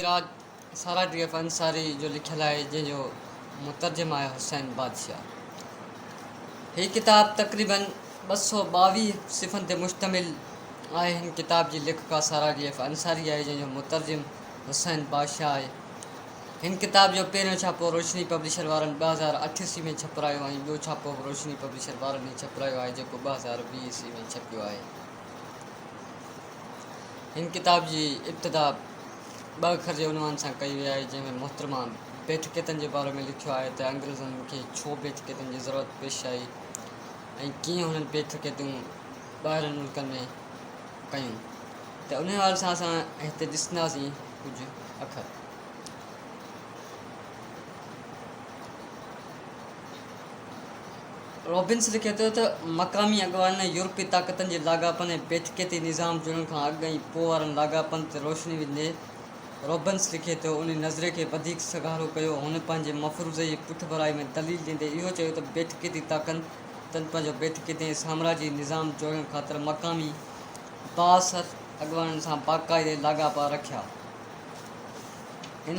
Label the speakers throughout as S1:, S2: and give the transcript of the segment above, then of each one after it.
S1: راڄ سارا D F Ansari جو لکيل آهي جنهن جو مترجم آهي حسين بادشاهه. هي ڪتاب تقريبن 222 صفحن تي مشتمل آهي. هن ڪتاب جي ليکڪا سارا ڊي ايف انصاري آهي جنهن جو مترجم حسين بادشاهه آهي. هن ڪتاب جو پهريون ڇاپو روشني پبلشر وارن 2008 عيسوي ۾ ڇپرايو ۽ ٻيو ڇاپو به روشني پبلشر وارن ئي ڇپرايو آهي جيڪو 2020 عيسوي ۾ ڇپيو آهي. هن ڪتاب جي ابتدا ٻه اکر جي عنوان سان ڪئي وئي آهي، جنهن ۾ محترمه بيٺڪيتن جي باري ۾ لکيو آهي ته انگريزن کي ڇو بيٺڪيتن جي ضرورت پيش آئي ۽ ڪيئن هنن بيٺڪيتون ٻاهرين ملڪن ۾ ڪيون ته ان حوالي سان اسان هتي ڏسنداسين ڪجهه اکر. رابنس لکي ٿو ته مقامي اڳواڻن ۽ يورپي طاقتن جي لاڳاپن ۽ بيٺڪيتي نظام جڙڻ کان اڳ ۽ پوء وارن لاڳاپن تي روشني وجهندي رابنس لکي ٿو ان نظريي کي وڌيڪ سگهارو ڪيو. هن پنهنجي مفروضي جي پٺڀرائي ۾ دليل ڏيندي اهو چيو ته بيٺڪيتي طاقتن پنهنجو بيٺڪيتي ۽ سامراجي نظام جوڙڻ خاطر مقامي بااثر اڳواڻن سان باقاعدي لاڳاپا رکيا. هن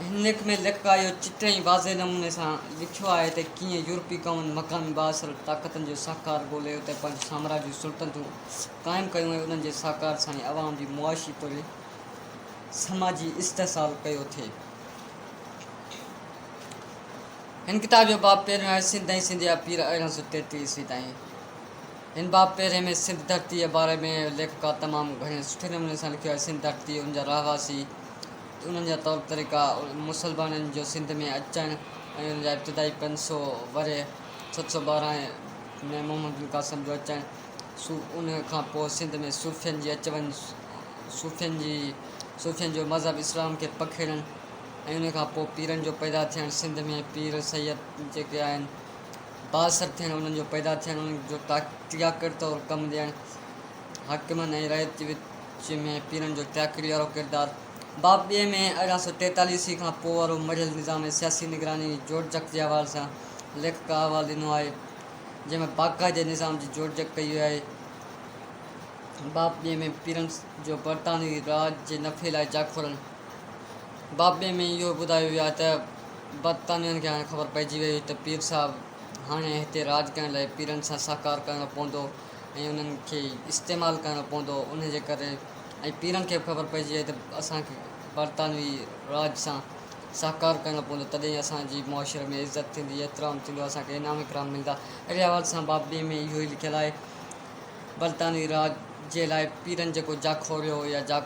S1: هن ليک ۾ ليکڪا اهو چٽي ۽ واضح نموني سان لکيو آهي ته ڪيئن يورپي قومن مقامي بااثر طاقتن جو سهڪار ڳولي اتي پنهنجون سامراجي سلطنتون قائم ڪيون ۽ انهن جي سهڪار سان ئي عوام جي معاشي توڙي سماجي استحصال ڪيو ٿي. هن ڪتاب جو باب پهريون آهي سنڌ ۽ سنڌ جا پير 1833 عيسوي تائين. هن باب پهرين ۾ سنڌ ڌرتيء باري ۾ ليکڪا تمام گهڻي سٺي نموني سان لکيو آهي. سنڌ ڌرتي، ان جا رهواسي، انهن جا طور طريقا، مسلمانن جو سنڌ ۾ اچڻ ۽ ان جا ابتدائي 500 ورهيه، 712 ۾ محمد بن قاسم جو اچڻ، ان کان پوء سنڌ ۾ صوفين جي اچ وڃ، صوفين جي صوفين جو مذهب اسلام کي پکيڙڻ ۽ ان کان پوء پيرن جو پيدا ٿيڻ، سنڌ ۾ پير سيد جيڪي آهن بااثر ٿيڻ، انهن جو پيدا ٿيڻ، انهن جو ٽياڪڙ طور ڪم ڏيڻ، حاڪمن ۽ رعيت جي وچ ۾ پيرن جو ٽياڪڙي وارو ڪردار. باب ٻئي ۾ 1843 عيسوي کان پوء وارو مڙهيل نظام ۽ سياسي نگراني جي جوڙجڪ جي حوالي سان ليکڪا احوال ڏنو آهي، جنهن ۾ باقاعدي نظام جي جوڙجڪ ڪئي وئي آهي. باب ٻئي ۾ پيرن جو برطانوي راڄ جي نفعي لاء جاکوڙڻ. باب ٻئي ۾ اهو ٻڌايو ويو آهي ته برطانوين کي هاڻي خبر پئجي وئي هئي ته پير صاحب هاڻي هتي راڄ ڪرڻ لاء پيرن سان سهڪار ڪرڻو پوندو ۽ انهن کي استعمال ڪرڻو پوندو ان جي ڪري ۽ پيرن کي به خبر پئجي وئي ته اسان کي برطانوي راڄ سان سهڪار ڪرڻو پوندو تڏهن ئي اسان جي معاشري ۾ عزت ٿيندي احترام ٿيندو اسان کي انعام اڪرام ملندا اهڙي حوالي سان باب ٻئي ۾ اهو ئي لکيل آهي برطانوي راڄ جي لاء پيرن جيڪو جاکوڙيو يا جا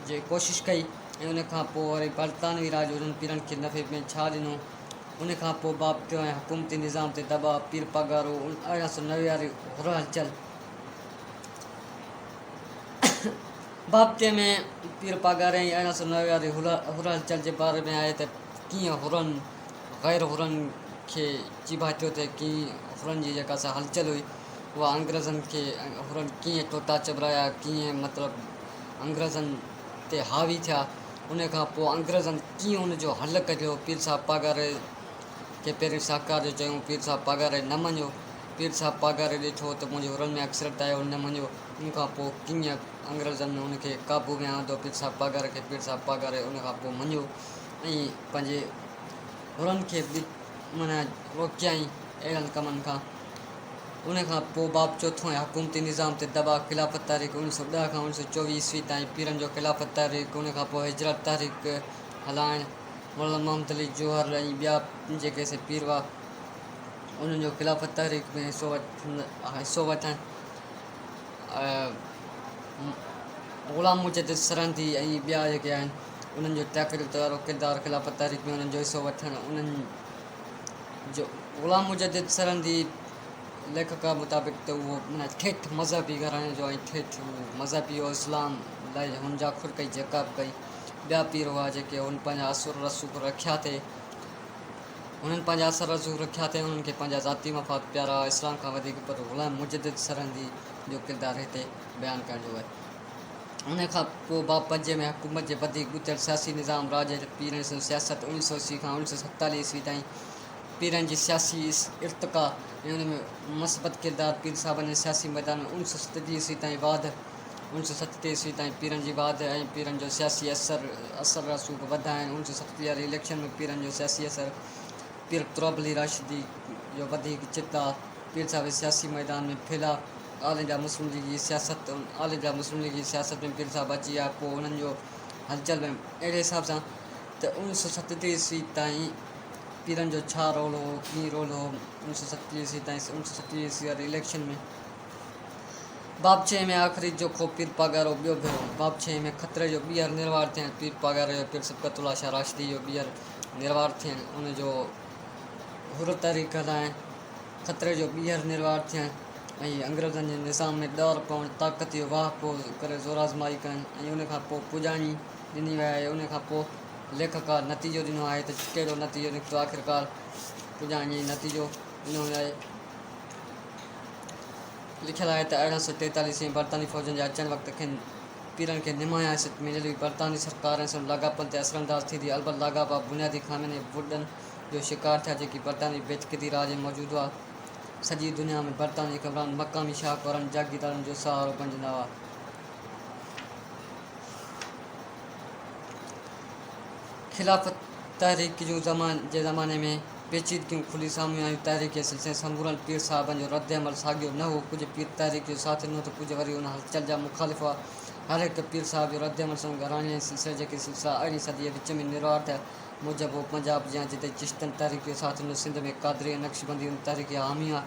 S1: جي ڪوشش ڪئي ۽ ان کان پوء وري برطانوي راڄ انهن پيرن کي نفعي ۾ ڇا ڏنو ان کان پوء باب ٽيون ۽ حڪومتي نظام تي دٻاء، پير پاڳارو، 1890 واري حر هلچل. باب ٽئين ۾ پير پاڳاري ۽ 1890 واري حر هلچل جي باري ۾ آهي ته ڪيئن حرن غير حرن کي چيڀاٽيو ته ڪيئن حرن جي جيڪا سا هلچل هئي اها انگريزن کي حرن ڪيئن ٽوٽا چٻرايا ڪيئن مطلب انگريزن تي حاوي ٿيا. ان کان پوء انگريزن ڪيئن ان جو حل ڪڍيو. پير صاحب پاڳاري کي پهرين سهڪار جو چيائون، پير صاحب پاڳاري نه مڃيو. پير صاحب پاڳاري ڏٺو ته منهنجي حرن ۾ اڪثريت آهي، هن نه مڃيو. ان کان پوء ڪيئن انگريزن ان کي قابو ۾ آندو پير صاحب پاڳاري کي، پير صاحب پاڳاري ان کان پوء مڃيو ۽ پنهنجي حرن کي به معنيٰ روڪيائين اهڙن ڪمن کان. ان کان پوء باب چوٿون ۽ حڪومتي نظام تي دٻاء، خلافت تحريڪ 1910 کان 1924 عيسوي تائين، پيرن جو خلافت تحريڪ، ان کان پوء هجرت تحريڪ هلائڻ، مولانا محمد علي جوهر ۽ ٻيا جيڪي سي پير هئا، انهن جو خلافت تحريڪ ۾ حصو وٺڻ، غلام مجدد سرهندي ۽ ٻيا جيڪي آهن، انهن جو ٽياڪڙي وارو ڪردار خلافت تحريڪ ۾ انهن جو حصو وٺڻ، انهن جو غلام مجدد سرهندي ليکڪا مطابق ته اهو معنيٰ ٺيٺ مذهبي گهراڻي جو ۽ ٺيٺ هو مذهبي هو اسلام لاء هن جاکوڙ ڪئي جيڪا به ڪئي ٻيا پير هئا جيڪي هن پنهنجا اثر رسوخ رکيا ٿي هنن پنهنجا اثر رسوخ رکيا ٿي انهن کي پنهنجا ذاتي مفاد پيارا هئا اسلام کان وڌيڪ پر غلام مجدد سرهندي جو ڪردار هتي بيان ڪرڻ جو آهي ان کان پوء باب پنجين ۾ حڪومت جي وڌيڪ ڳتيل سياسي نظام راڄ هيٺ پيرن سان سياست 1980 کان 1947 عيسوي تائين پيرن جي سياسي ارتقا ۽ ان ۾ مثبت ڪردار پير صاحبن جي سياسي ميدان ۾ 1937 عيسوي تائين واڌ 1937 عيسوي تائين پيرن جي واڌ ۽ پيرن جو سياسي اثر اثر رسوخ وڌائڻ 1937 واري اليڪشن ۾ پيرن جو سياسي اثر پير تراب علي راشدي جو وڌيڪ چتاء پير صاحب جي سياسي ميدان ۾ ڦهلاء آل انڊيا مسلم ليگ جي سياست آل انڊيا مسلم ليگ جي سياست ۾ پير صاحب اچي ويا پوء انهن جو هلچل ۾ اهڙي حساب سان ته 1937 عيسوي تائين پيرن جو ڇا رول هو ڪيئن رول هو 1937 عيسوي تائين 1937 عيسوي واري اليڪشن ۾ باب ڇهين ۾ آخري جوکو پير پاڳارو ٻيو ڀيرو باب ڇهين ۾ خطري جو ٻيهر نروار ٿيڻ پير پاڳاري جو پير صبغت الله شاهه راشدي جو ٻيهر نروار ٿيڻ ان جو حر تحريڪ هلائڻ خطري جو ٻيهر نروار ٿيڻ ۽ انگريزن جي نظام ۾ ڏار پوڻ طاقت جو واهپو ڪري زورآزمائي ڪرڻ ۽ ان کان پوء پڄاڻي ڏني وئي آهي ان کان پوء ليکڪا نتيجو ڏنو آهي ته ڪهڙو نتيجو نڪتو آخرڪار پڄاڻي نتيجو ڏنو ويو آهي. لکيل آهي ته 1843 ۾ برطانوي فوجن جي اچڻ وقت کين پيرن کي نمايان حيثيت مليل هئي. برطانوي سرڪار ۽ سندن لاڳاپن تي اثرانداز ٿي ٿي. البت لاڳاپا بنيادي خامين ۽ وڏن جو شڪار ٿيا جيڪي برطانوي بيٺڪيتي راڄ ۾ موجود هئا. سڄي دنيا ۾ برطانوي حڪمران مقامي شاهوڪارن، جاگيردارن جو سهارو بڻجندا هئا. خلافت تحريڪ جون جي زماني ۾ پيچيدگيون کلي سامهون آيون. تحريڪ جي سلسلي ۾ سمورن پير صاحبن جو رد عمل ساڳيو نه هو. ڪجهه پير تحريڪ جو ساٿ ڏنو ته ڪجهه وري ان هلچل جا مخالف هئا. هر هڪ پير صاحب جو رد عمل سندن گهراڻي ۽ سلسلي جيڪي سلسلا ارڙهين صديء جي وچ ۾ نروار ٿيا، موجب هو. پنجاب جيان جتي چشتين تحريڪ جو ساٿ ڏنو، سنڌ ۾ قادري ۽ نقشبندي ان تحريڪ جا حامي هئا.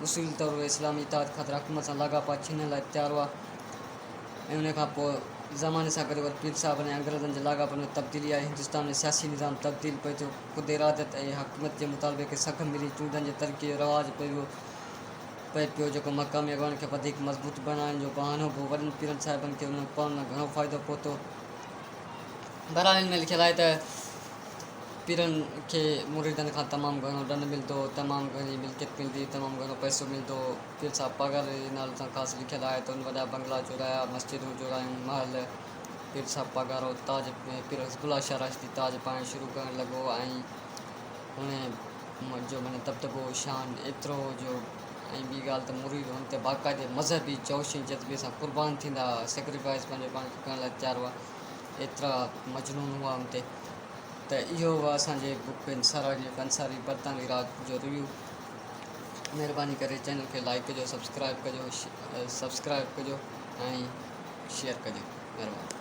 S1: اصولي طور اهي اسلامي اتحاد خاطر حڪومت سان لاڳاپا ڇنڻ لاء تيار هئا. ۽ ان کان پوء زماني سان گڏوگڏ پير صاحبن ۽ انگريزن جي لاڳاپن ۾ تبديلي آئي. هندستان ۾ سياسي نظام تبديل پئي ٿيو. خود اراديت ۽ حاڪميت جي مطالبي کي سگهه ملي. چونڊن جي ترقيء جو رواج پئي ويو پئي پيو، جيڪو مقامي اڳواڻن کي وڌيڪ مضبوط بڻائڻ جو بهانو به هو. وڏن پيرن صاحبن کي انهن اپائن مان گهڻو فائدو پهتو. بهرحال ان ۾ لکيل آهي ته. پيرن کي مريدن کان تمام گهڻو ڏن ملندو هو، تمام گهڻي ملڪيت ملندي هئي، تمام گهڻو پئسو ملندو هو. پير صاحب پاڳاري جي نالي سان خاص لکيل آهي ته ان وڏا بنگلا جوڙايا، مسجدون جوڙايون، محل پير صاحب پاڳارو تاج پير حزب الله شاهه راشدي تاج پائڻ شروع ڪرڻ لڳو ۽ هن جو معنيٰ دٻدٻو شان ايترو هو جو ۽ ٻي ڳالهه ته مريد هن تي باقاعدي مذهبي جوش ۽ جذبي سان قربان ٿيندا هئا، Sacrifice پنهنجو پاڻ کي ڪرڻ لاء تيار هئا، ايترا مجنون هئا هن تي. ته اهو هو اسان جي بڪ انصاري انصاري برطانوي راڄ جو ريويو مهرباني ڪري چينل کي لائڪ ڪجو سبسڪرائب ڪجو سبسڪرائب ڪجو ۽ شيئر ڪجو مهرباني.